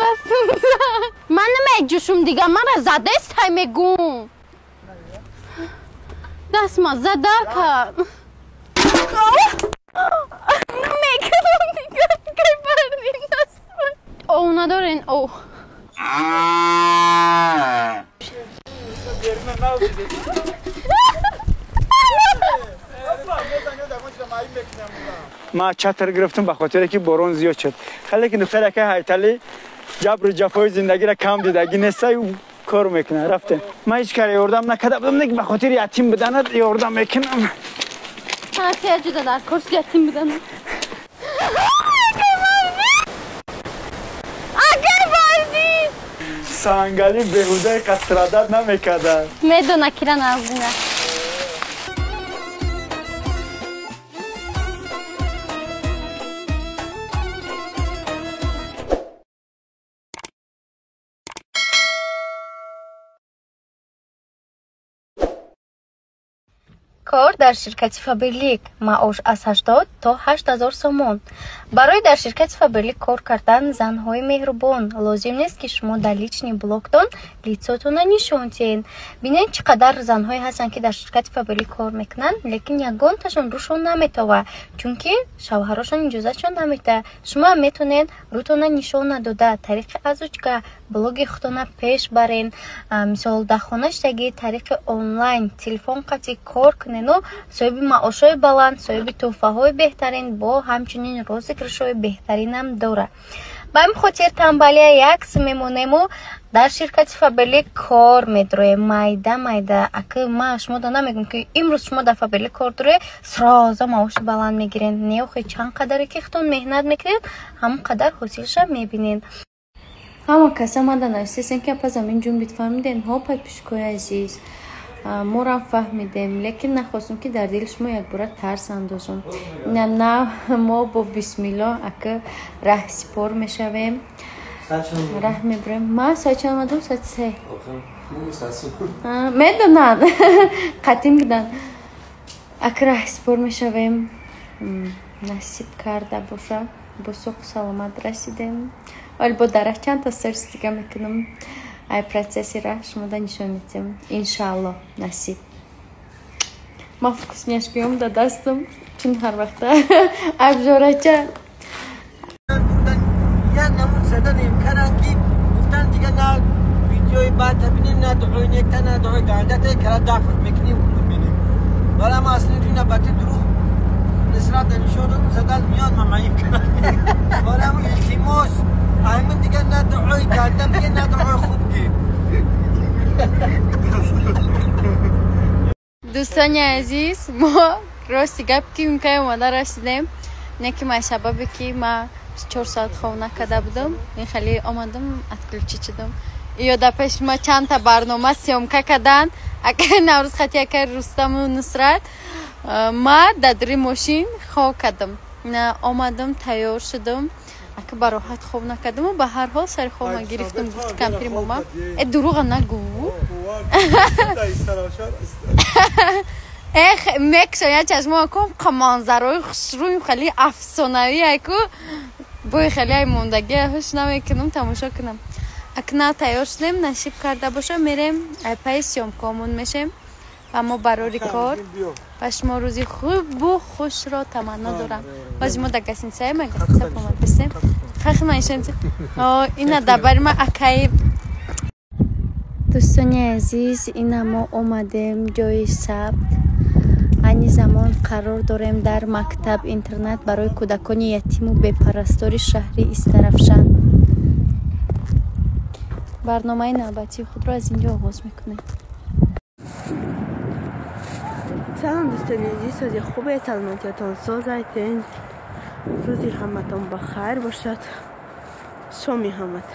Дастум зад. Ман намеҷӯшум дига, мара задестай мегум. Дастма зада кард. Намекунам дига, кай бардин дастма. О, надорен, о. ما چتر گرفتم به خاطر که باران زیاد شد. خیلی که دختر که هیتلی جبر و جفای زندگی را کم دیدگی نیست و کار میکنه رفته. من هیچ کاری یاردم نکرده بودم نه به خاطر یتیم بدن یاردم میکنم. من جدا در کورس یتیم بدن. سنگالی بهوده قصرادت نمیکردن. میدونه کرن از نه. Кор дар ширкати Фаберлик маош аз 80 то 8000 сомон. Барои дар ширкати Фаберлик кор кардан занҳои меҳрубон лозим нест, ки шумо дар личный блогтон лицотона нишон диҳед. Бинед, чӣ қадар занҳое ҳастанд, ки дар ширкати Фаберлик кор мекунанд, лекин ягонташон рӯшон наметова, чунки шавҳарошон иҷозатшон намедиҳад. Шумо метавонед рӯтона нишон надода тариқи озвучка блоги худтона пеш барен. Мисол, дар хона шидаги тариқи онлайн телефон қатъи кор кунену соҳиби маошҳои баланд, соҳиби тӯҳфаҳои беҳтарин, бо ҳамчунин розыгрышҳои беҳтаринам дорад. Ба ҳамин хотир тамбалия як мемонему дар ширкати Фаберлик кор медроем. Майда майда. Аки ма шумо да намегум, ки имрӯз шумо дар Фаберлик кор доред, сразу маоши баланд мегиред. Не, охи чанд қадаре ки худтон меҳнат мекунед, ҳамон қадар ҳосилша мебинед. Ҳама каса мада нависесем, ки апа замин ҷунбид. Фаҳмидем, ҳо, подписчикои азиз, морам фаҳмидем, лекин нахостем, ки дар дили шумо якбора тарс андозум. На, мо бо бисмилло ака раҳсипор мешавем, раҳ мебурем. Ма соат чанд омадам? Соати 3. Медонанд, қатим буданд. Ака раҳсипор мешавем, насиб карда боша, бо соҳу саломат расидем. Вале бо дарах чандта сторис дига мекунам. Ай процесси ра шумо да нишон медиҳем. Иншаалло, насиб. Ма вкусняшкиём да дастам, чун ҳар вақта абжорача. Я намун заданем каран ки гуфтан дига на видеои баъд бинем, на дуои некта, на дуои гандата кара дафн мекунем, мебинем. Вале ма асли ҷуна бати дурӯғ нисрат нишон додам, задан миёд ма маиб кардам. Вале ам илтимос аймин дига на дуои ганда бигӣ, на дуои хуб гӣ. Дӯстони азиз, мо рости гап ки имкай омада расидем, не ки ман сабабе ки ма 4 соат хоб накарда будам, ин хеле омадам, отключить шудам. Ё дар пеши ма чандта барнома съёмка кардан, акай Наврӯз хати, акай Рустаму Нусрат, ма дар дури мошин хоб кардам. Омадам, тайёр шудам, ака ба роҳат хоб накардаму ба ҳар ҳол сари хобма гирифтам. Гуфти кампири мома, э, дурӯға нагӯ. Эх, мекшоя чашмо кун, манзарои хушрӯи хеле афсонавӣ айку бои хеле ай мондагӣ ҳуш намекунам тамошо кунам. Акна тайёр шудем, насиб карда боша, мерем ай пайи съёмкаомон мешем ва мо барори кор. Ба шумо рӯзи хубу хушро таманно дорам. Бози мо дар гостиницаем, гостиница помадбисем. Хахма ишанти. Ина дабари ма акаи. Дӯстони азиз, ина мо омадем ҷои сабт. Айни замон қарор дорем дар мактаб интернат барои кӯдакони ятиму бепарастори шаҳри Истарафшан. Барномаи навбатии худро аз ин ҷо оғоз мекунем. Салом, дӯстони азиз, сози хубе, саломатиятон соз айтен. Рӯзи ҳаматон ба хайр бошад. Шоми ҳамат.